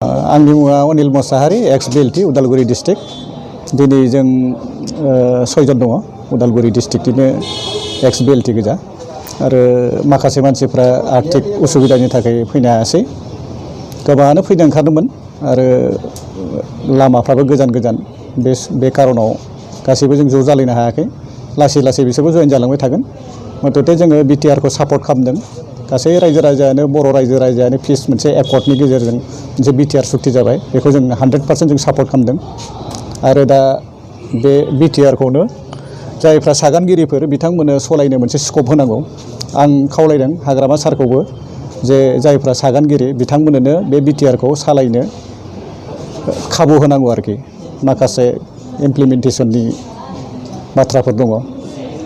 आंनि मुङा अनिल मोसाहारि एक्स बिएलटि उदालगुरि डिस्ट्रिक्ट दिनै जों सयजन दङ उदालगुरि डिस्ट्रिक्टनिनो एक्स बिएलटि गोजा आरो माखासे मानसिफ्रा आर्थिक उसुबिदानि थाखाय फैनो हायासै गोबाङानो फैनो ओंखारदोंमोन आरो लामाफ्राबो गोजान गोजान बे कारनाव गासैबो जों ज' जालायनो हायाखै लासै लासै बिसोरबो जयेन जालांबाय थागोन मथथे जोङो बिटिआरखौ सापर्ट खालामदों गासै रायजो राजायानो बर' रायजो राजायानो पिस मोनसे एकर्डनि गेजेरजों मोनसे बिटिआर सुक्ति जाबाय बेखौ जों 100% जों सापर्ट खालामदों आरो दा बे बिटिआरखौनो जायफ्रा सागानगिरिफोर बिथांमोननो सलायनो मोनसे स्कप होनांगौ आं खावलायदों हाग्रामा सारखौबो जे जायफ्रा सागानगिरि बिथांमोननो बे बिटिआरखौ सालायनो खाबु होनांगौ आरोखि माखासे इमप्लिमेन्टेसननि बाथ्राफोर दङ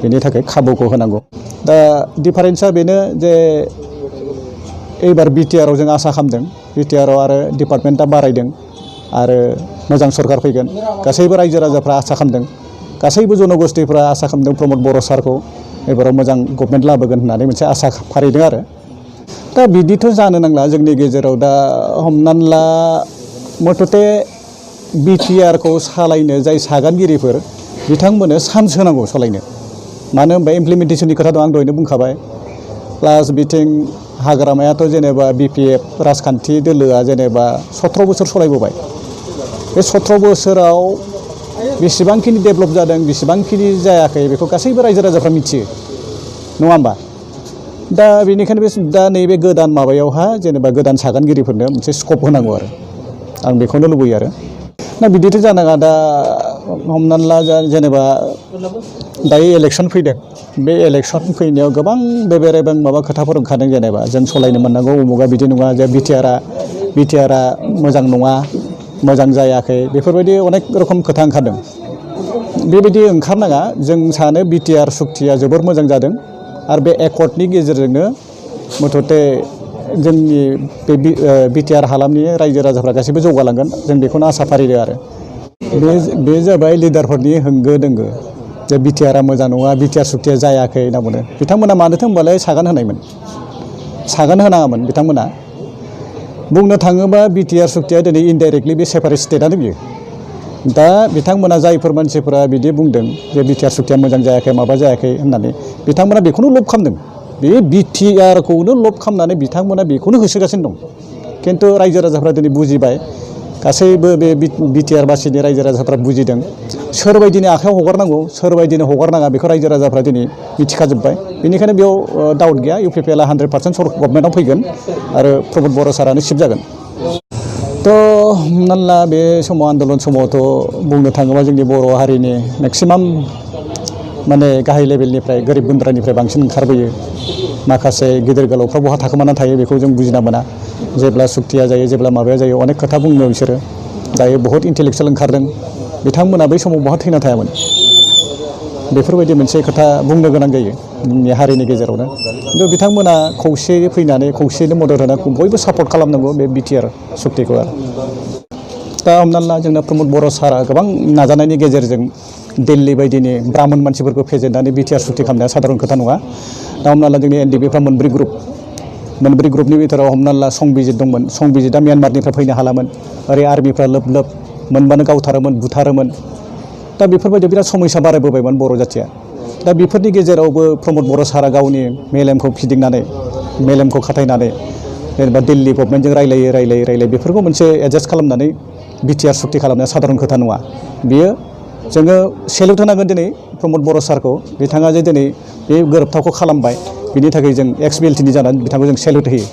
बेनि थाखाय खाबुखौ होनांगौ दा डिफारेन्सआ बेनो जे एबार बिटिआरआव जों आसा खालामदों बिटिआरआव आरो डिपार्टमेन्टआ बारायदों आरो मोजां सरकार फैगोन गासैबो रायजो राजाफ्रा आसा खालामदों गासैबो जनगोष्ठीफ्रा आसा खालामदों प्रमद बर' सारखौ एबाराव मोजां गभर्नमेन्ट लाबोगोन होननानै मोनसे आसा फारिदों आरो दा बिदिथ' जानो नांला जोंनि गेजेराव दा हमनानै ला मथथे बिटिआरखौ सालायनो जाय सागानगिरिफोर बिथांमोननो चान्स होनांगौ सालायनो मानो होनबा इमप्लिमेन्टेसननि खोथा दं आं दहायनो बुंखाबाय प्लास बिथिं हाग्रामायाथ' जेनेबा बिपिएफ राजखान्थि दोलोआ जेनेबा 17 बोसोर सलायबोबाय बे 17 बोसोराव बेसेबांखिनि डेभेलप जादों बेसेबांखिनि जायाखै बेखौ गासैबो रायजो राजाफ्रा मिथियो नङा होमबा दा बेनिखायनो दा नैबे गोदान माबायावहा जेनेबा गोदान सागानगिरिफोरनो मोनसे स्कप होनांगौ आरो आं बेखौनो लुबैयो आरो ना बिदिथ' जानाङा दा हमनानै ला जेनेबा दायो इलेक्सन फैदों बे इलेक्सन फैनायाव गोबां बेबेरेबां माबा खोथाफोर ओंखारदों जेनेबा जों सलायनो मोननांगौ उमुगा बिदि नङा जे बिटिआरआ मोजां नङा मोजां जायाखै बेफोरबायदि अनेक रोखोम खोथा ओंखारदों बेबायदि ओंखारनाङा जों सानो बिटिआर सुक्तिया जोबोर मोजां जादों आरो बे एकर्डनि गेजेरजोंनो मथथे जोंनि बे बिटिआर हालामनि रायजो राजाफ्रा गासैबो जौगालांगोन जों बेखौनो आसा फारिदों आरो बे जाबाय लिडारफोरनि होंगो दोंगो जे बिटिआरआ मोजां नङा बिटिआर सुक्तिया जायाखै होनना बुङो बिथांमोना मानोथो होनबालाय सागान होनायमोन सागान होनाङामोन बिथांमोना बुंनो थाङोबा बिटिआर सुक्तिया दिनै इनडाइरेक्टलि बे सेपारेट स्टेटआनो बियो दा बिथांमोना जायफोर मानसिफोरा बिदि बुंदों जे बिटिआर सुक्तिया मोजां जायाखै माबा जायाखै होननानै बिथांमोना बेखौनो लब खालामदों बे बिटिआरखौनो लब खालामनानै बिथांमोना बेखौनो होसोगासिनो दं खिन्थु रायजो राजाफ्रा दिनै बुजिबाय गासैबो बे बिटिआर बासिनि रायजो राजाफ्रा बुजिदों सोरबायदिनो आखायाव हगारनांगौ सोरबायदिनो हगारनाङा बेखौ रायजो राजाफ्रा दिनै मिथिखाजोब्बाय बेनिखायनो बेयाव डाउट गैया इउपिपिएलआ 100% गभर्नमेन्टआव फैगोन आरो प्रमद बर' सारानो सिफ जागोन थ' हमनानै ला बे समाव आन्दलन समावथ' बुंनो थाङोबा जोंनि बर' हारिनि मेक्सिमाम माने गाहाय लेभेलनिफ्राय गोरिब गुन्द्रानिफ्राय बांसिन ओंखारबोयो माखासे गिदिर गोलावफ्रा बहा थाखोमाना थायो बेखौ जों बुजिना मोना जेब्ला सुक्तिया जायो जेब्ला माबाया जायो अनेक खोथा बुङो बिसोरो दायो बहुत इन्टेलेक्सुवेल ओंखारदों बिथांमोना बै समाव बहा थैना थायामोन बेफोरबायदि मोनसे खोथा बुंनो गोनां जायो जोंनि हारिनि गेजेरावनो खिन्थु बिथांमोना खौसेयै फैनानै खौसेयैनो मदद होनानै बयबो सापर्ट खालामनांगौ बे बिटिआर सुक्तिखौ आरो दा हमनानै ला जोंना प्रमद बर' सारा गोबां नाजानायनि गेजेरजों दिल्ली बायदिनि ब्राह्मण मानसिफोरखौ फेजेननानै बिटिआर सुक्ति खालामनाया साधारन खोथा नङा दा हमनानै ला जोंनि एनडिपिफ्रा मोनब्रै ग्रुपनि बिथोराव हमनानै ला संबिजित दंमोन संबिजितआ म्यानमारनिफ्राय फैनो हालामोन ओरै आर्मिफ्रा लोब मोनबानो गावथारोमोन बुथारोमोन दा बेफोरबायदि बिराद समस्या बारायबोबायमोन बर' जाथिया दा बेफोरनि गेजेरावबो प्रमद बर' सारा गावनि मेलेमखौ फिदिंनानै मेलेमखौ खाथायनानै जेनेबा दिल्ली गभर्नमेन्टजों रायलायै बेफोरखौ मोनसे एडजास्ट खालामनानै बिटिआर सुक्ति खालामनाया साधारन खोथा नङा बियो जोङो सेलुट होनांगोन दिनै प्रमद बर' सारखौ बिथाङा जे दिनै बे गोरोबथाखौ खालामबाय बिनि थाखाय जों एक्स बिएलटिनि जानानै बिथांखौ जों सेलुट होयो